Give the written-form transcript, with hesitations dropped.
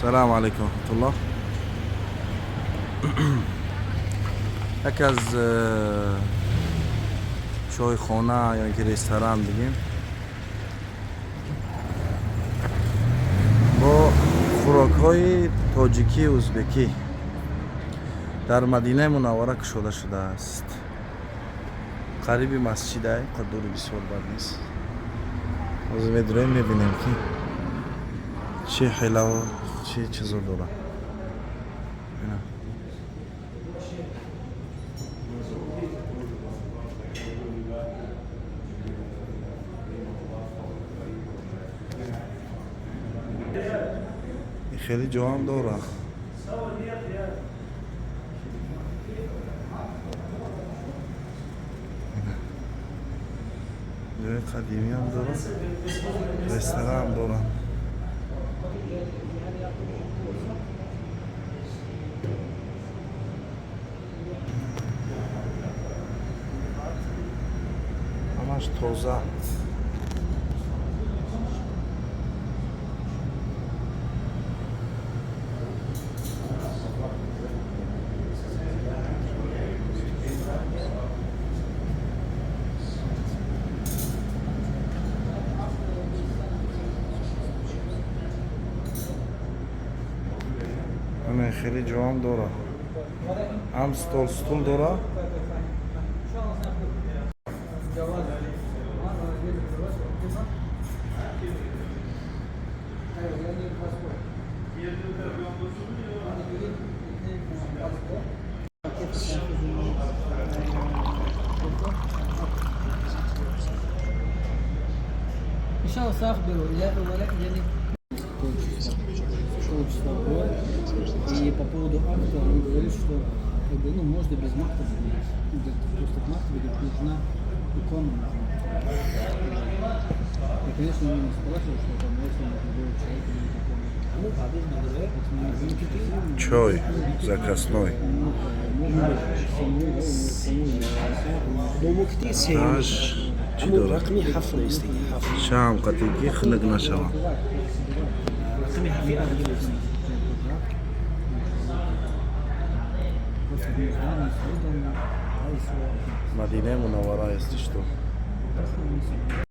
Салому алайкум раҳматуллоҳ. Яке аз чойхона ё ин ки ресторан бигем, бо хӯрокҳои тоҷикӣ, узбекӣ дар Мадинаи Мунаввара кушода шудааст. Қариби масҷидай, қадури бисёр бад нест. Ҳозир медурем, мебинем, ки чӣ ҳилаву чӣ чизо дорад. Ина. Ин хеле ҷоам дорад. Ина. Ҷои қадимиам дорад, ресторанам дорад. Ҳамаш тоза. Ана, хеле ҷоам дорад, ҳам стол, стул дорад. إن شاء الله سأخبره لا ولا يعني полчаса, полчаса было. И по поводу акта он говорит, что как бы, ну, можно без макта сделать. Ну, говорит, просто к макту, говорит, нужна икона нужна. И, конечно, он меня спрашивал, что там, если можно было человек или икону. Чой заказной. Аш чӣ дорад? Рақами ҳафт наистаги, ҳафт. Шам қатӣ, ки хунук нашавад. Рақами ҳафти арги наистаги. Мадинаи Мунаввара есть что.